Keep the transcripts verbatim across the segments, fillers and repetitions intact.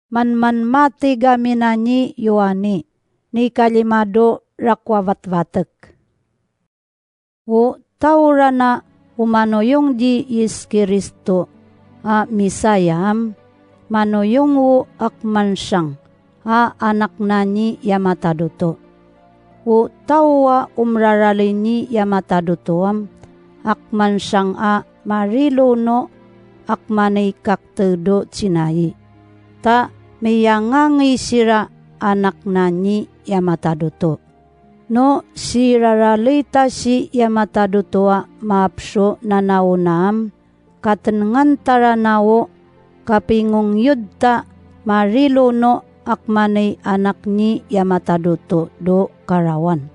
Man, man matikamina ni Ioane, ni kalimado rakoa vatvatek. O taurana umanoiong di Iesu Kristo, a Misaia am, manoiong u akmantiang, a anakna ni iamatadoto. O taua umraralei ni iamatadoto am, akmantiang a marilou no akmanei kaktedo tinai. Ta meiangangi tira anakna ni iamatadoto. No ti raralei ta ti iamatadoto a mabso nanaona am, katenengan tarana o kabingongiod ta marilou no akmanei anak ni iamatadoto do karaoan.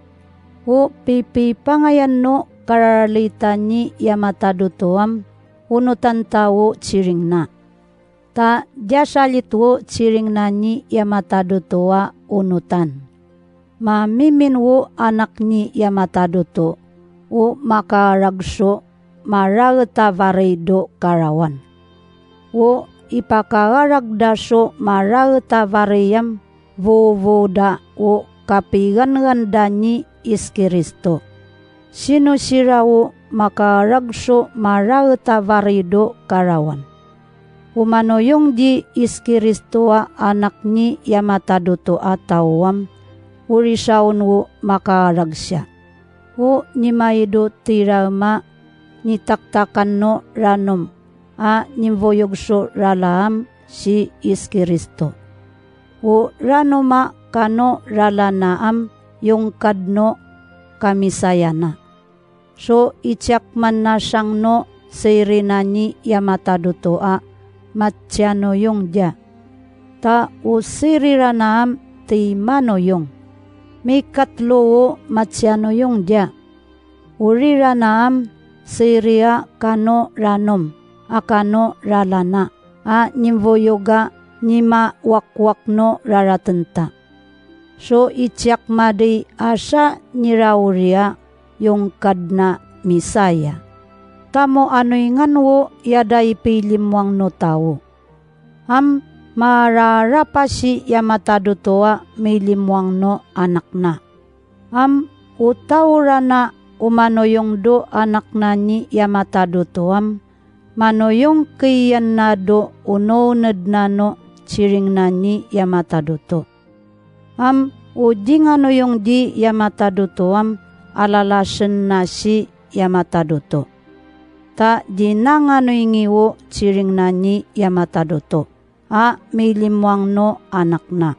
O pipibangaian no kararalei ta ni iamatadoto am, unutan ta o tiringna. Ta diasalit o tiringna ni iamatadoto a unutan. Ma mimin o anak ni iamatadoto, o makaragiso marau ta warei do karaoan. O ibakaragiso marau ta warei am, wowoda o kabiganranda ni Iesu Kristo. Tino tira o makaragiso marau ta warei do karaoan? Umanoiong di Iesu Kristo a anak ni iamatadoto a tauam, urisaun o makaragitia. O nimaido tirauma, ni taktakan no ranom, a nimwoiokiso raraam ti Iesu Kristo. O ranoma kano rarana am, iongkad no kamisaiana. So itiakman natiang no tiring ni iamatadoto a, ma ti anoiong ia. Ta o tiring rana am, ti manoiong. Mikatlo o ma ti anoiong ia. O rirana am, tiring kano ranom, a kano rarana, a nimwoioka ni mawakwak no raraten ta. So itiakmadei a tia n ira uria, iongkad na Misaia. Tamo anoingan o iadai birimwang no tau. Am mararaba ti iamatadoto a mirimwang no anakna. Am o taurana umanoiong do anakna ni iamatadoto am, manoiong kiianna do unouned nano tiringna ni iamatadoto. Am o tinganoiong di iamatadoto am, alalasen na ti iamatadoto. Ta tinanganoingi o tiringna ni iamatadoto, a mirimwang no anakna.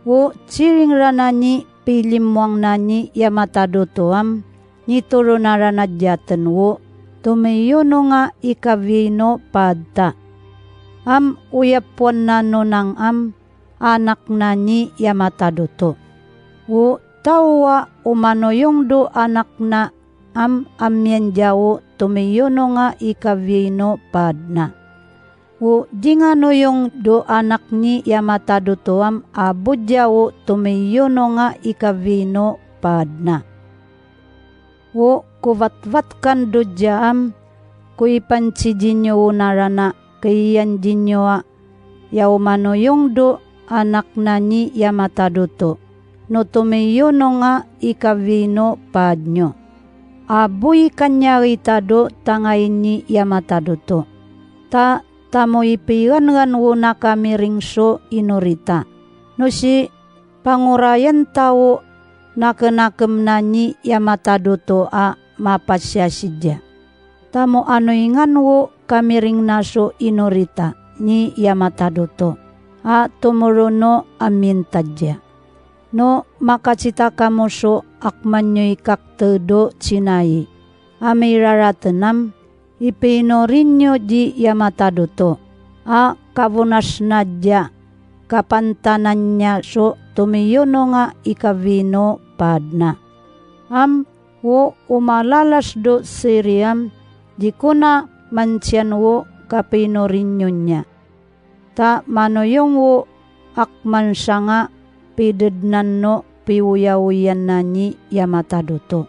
O tiring rana ni birimwangna ni iamatadoto am, ni toronarana iaten o, tomeiononga ikawiei no baadta. Am o iabuan nano nang am, anakna ni iamatadoto. O taua umanoiong do anakna am, amian ia o tomeiononga ikawiei no baadna. O tinganoiong do anak ni iamatadoto am, abun ia o tomeiononga ikawiei no baadna. O ko watwatkan do ia am, ko iban tirinio unarana, kiian tirinio a, ia umanoiong do anakna ni iamatadoto, no tomeiononga ikawiei no baadnio. Abui kanyarita do tangain ni iamatadoto. Ta tamo ibiranran o na kamiring ti inorita. No ti banguraean ta o nakenakem na ni iamatadoto a mabatiatiia. Tamo anoingan o kamiring na ti inorita ni iamatadoto, a tomoro no amintaia. No makatitakamo ti akmanioi kaktedo tinai, ami raraten am, ibinorinio di iamatadoto, a kawonatinaia, kabantanannia ti tomeiononga ikawiei no baadna. Am o umalalas do tiring am, rikona man tian o kabinorinionia. Ta manoiong o akmantianga bidednan no biuiauian na ni iamatadoto.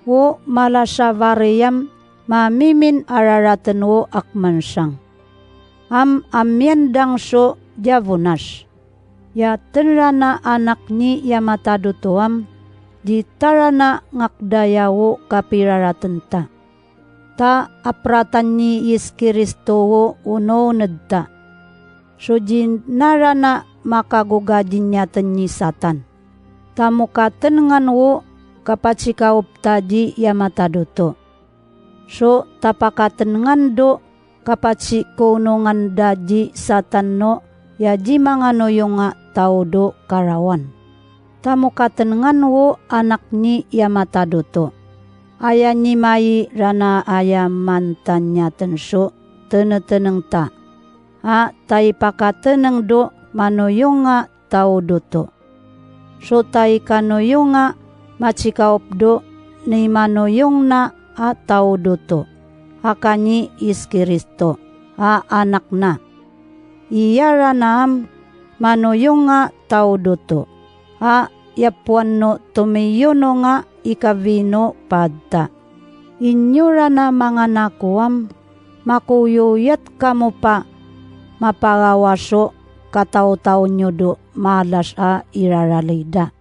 O malasa warei am, ma mimin a raraten o akmantiang. Am amian dang ti diabonas. Ia tenrana anak ni iamatadotoam, di tarana ngakdaia o kabiraraten ta. Ta abratan ni Iesu Kristo o onooned ta. Ti onarana ma kagogain iatan ni Satan. Tamokatenengan o kabwatikaup ta di iamatadoto. Ti tabakatenengan do kabwatikounongan ta di Satan ao ia di manga noionga taudo karaoan. Tamokatenengan o anak ni iamatadoto. Aia nimai rana aia mantan iatan ti teneteneng ta. A tai bakateneng do ma noionga taudoto. Ti tai kanoionga ma tikaup do ni ma noionga taudoto. Akani Iesu Kristo, a anakna. Iarana am ma noionga taudoto. A iabwanno tomeiononga ikawino bwa ta. Inyorana manga nakoam, ma ko ioiat kamoba ma bwa aua ti katautaonio do ma alas a iraraleira.